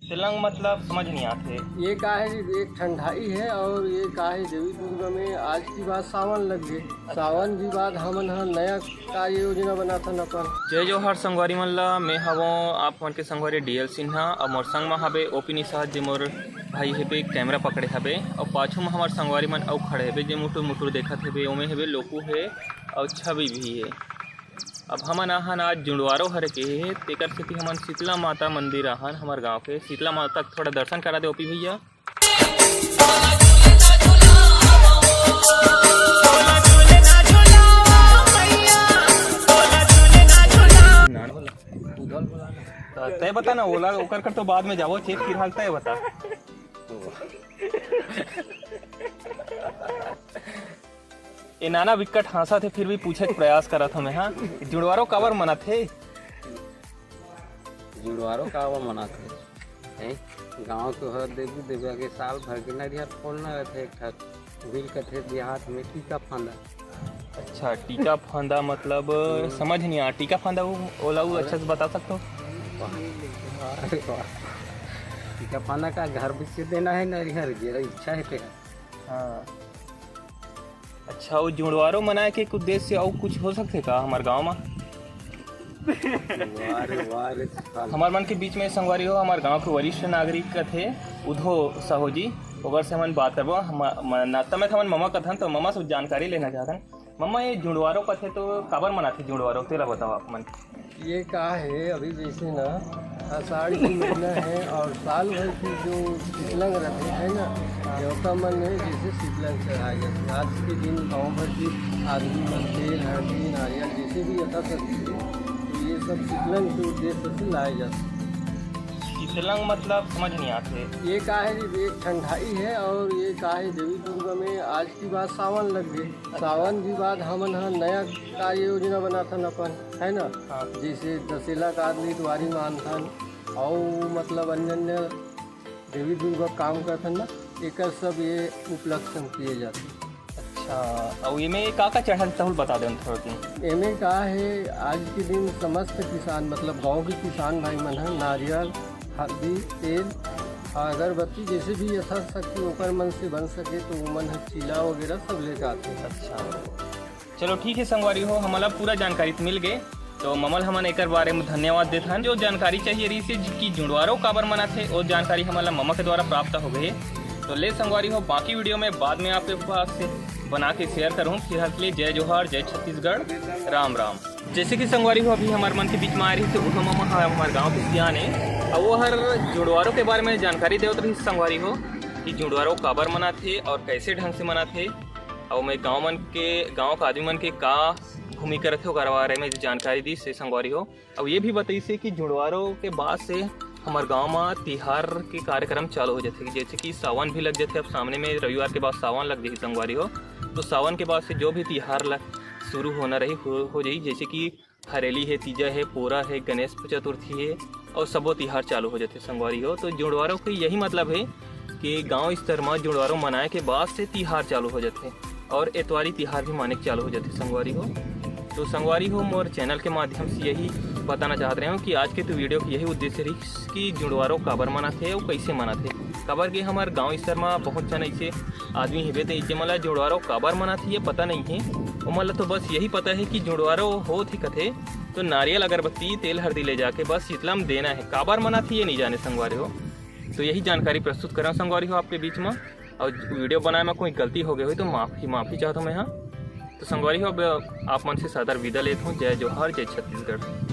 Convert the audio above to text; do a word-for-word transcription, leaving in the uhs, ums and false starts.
तेलंग मतलब समझ नहीं आते। ये का है जी, एक ठंडाई है और ये का है, देवी दुर्गा में आज की बात सावन लग गए। सावन की बात हमन ह नया कार्य योजना बनाथन अपन। जय जोहार संगवारी मन ला, मैं हवों आप मन के संगवारी डीएल सिन्हा। अब मोर संग में हबे ओपी निषाद, जे मोर भाई हेबे, कैमरा पकड़े हबे। और पाछू में हमार संगवारी मन अउ खड़े हेबे, जे मुटुर मुटुर देखत हेबे, ओमे हेबे लोकू है और छवि भी है। अब हमन आहन आज जुड़वारो हरे के हे, तेकर सेती हमन शीतला माता मंदिर आहन, हमर गांव के शीतला माता के थोड़ा दर्शन करा दे ओपी भैया। तय बता ना, ओला ओकर कर तो बाद में जाबो, चेत फिलहाल तय बता। ए नाना बिक्कट हाँसत हे, फिर भी पूछे के प्रयास करत हमें। हाँ, जुड़वारो काबर मनाथे? जुड़वारो काबर मनाथे? हैं? गांव के हर देवी देवता के साल भर के नरिहर फोड़ना रहथे एक ठक। बिल कथे देहात में टीका फांदा। अच्छा, टीका फांदा मतलब समझ नहीं आ। टीका फांदा वो, ओला वो अच्छा से बता सकते हो? वाह, अरे वाह। टीका फांदा का घर बिच से देना है नरिहर, जेरा इच्छा है तेरा। हाँ। अच्छा, वो जुड़वारो मनाए के एक उद्देश्य और कुछ हो सकथे का हमार गांव में? वाह रे, वाह रे, साल। हमार मन के बीच में संगवारी हो, हमार गांव के वरिष्ठ नागरिक कथे उधो साहू जी, ओकर से हमन बात करबो। हम, म-, नाता में हमन ममा कथन, तो ममा से जानकारी लेना चाहतन। ममा, ये जुड़वारो कथे तो काबर मनाथे जुड़वारो, तेला बताओ आप मन। ये का है, अभी जैसे ना आषाढ़ की महीना है और साल भर की जो शीतलंग रहते हैं ना, देवता मन में जैसे शीतलंग चढ़ाए जाते हैं। आज के दिन गाँव भर की आदमी मन तेल, हल्दी, नारियल जैसे भी यथाशक्ति है, तो ये सब शीतलंग के उद्देश्य से लाए जाते हैं। शीतलंग मतलब समझ नहीं आते। ये का है जी, एक ठंडाई है और ये का है, देवी दुर्गा में आज की बात सावन लग गए। सावन की बात हमन ह नया कार्य योजना बनाथन अपन, है ना? हाँ। जैसे दशहरा का आदमी द्वारी मानथन, और मतलब अन्य अन्य देवी दुर्गा काम करथन ना, एकर सब ये उपलक्ष्य में किए जाथे। अच्छा, और ये में का का चढ़ल तहुल बता देन थोड़ा दिन। एमे का है, आज के दिन समस्त किसान, मतलब गांव के किसान भाई मन ह नारियल, हल्दी, तेल, अगरबत्ती, जैसे भी यथाशक्ति ओकर मन से बन सके, तो वो मन ह चीला वगैरह सब लेके आते हैं। अच्छा, चलो ठीक है संगवारी हो, हमला पूरा जानकारी तो मिल गए। तो ममा ल हमन एकर बारे में धन्यवाद देथन। जो जानकारी चाहिए रहिस हे कि जुड़वारो काबर मनाथे, वो जानकारी हमन ला ममा के द्वारा प्राप्त हो गए। तो ले संगवारी हो, बाकी वीडियो में बाद में आपके पास से बना के शेयर करूँ। फिलहाल के लिए जय जोहार, जय छत्तीसगढ़, राम राम। जैसे कि संगवारी हो, अभी हमारे मन के बीच में आ रही थे उधो ममा, हमारे गाँव के सियान है। अब वो हर जुड़वारों के बारे में जानकारी देवत रही संगवारी हो कि जुड़वारों काबर मनाथे और कैसे ढंग से मनाथे, और मैं गाँव मन के, गाँव के आदमी मन के का भूमिका रथे, ओकर बारे में जानकारी दी से संगवारी हो। अब ये भी बताइसे कि जुड़वारों के बाद से हमारे गाँव में तिहार के कार्यक्रम चालू हो जाते, जैसे कि सावन भी लग जाते। अब सामने में रविवार के बाद सावन लग जाही संगवारी हो, तो सावन के बाद से जो भी तिहार लग शुरू होना रही, हो, हो जाही, जैसे कि हरेली है, तीजा है, पोरा है, गणेश चतुर्थी है, और सबो तिहार चालू हो जाते संगवारी हो। तो जुड़वारों के यही मतलब है कि गांव स्तर में जुड़वारों मनाए के बाद से तिहार चालू हो जाते और एतवारी तिहार भी माने के चालू हो जाते संगवारी हो। तो संगवारी हो, मोर चैनल के माध्यम से यही बताना चाहत रहे हूँ कि आज के तो वीडियो के यही उद्देश्य रही कि जुड़वारों काबर मनाथे और कैसे मनाथे। काबर के हमारे गांव स्तर में बहुत जन ऐसे आदमी हेबे, तो जेमन ला जुड़वारो काबर मनाथे ये पता नहीं है। ओमन ला तो बस यही पता है कि जुड़वारो होत ही कथे तो नारियल, अगरबत्ती, तेल, हरदी ले जाके बस शीतला म देना है। काबर मनाथे ये नहीं जाने संगवारी हो। तो यही जानकारी प्रस्तुत करा संगवारी हो आपके बीच में। और वीडियो बनाए में कोई गलती हो गई हो तो माफी, माफी चाहता हूँ मैं। हाँ, तो संगवारी हो, अब आप मन से सादर विदा लेता हूँ। जय जोहार, जय छत्तीसगढ़।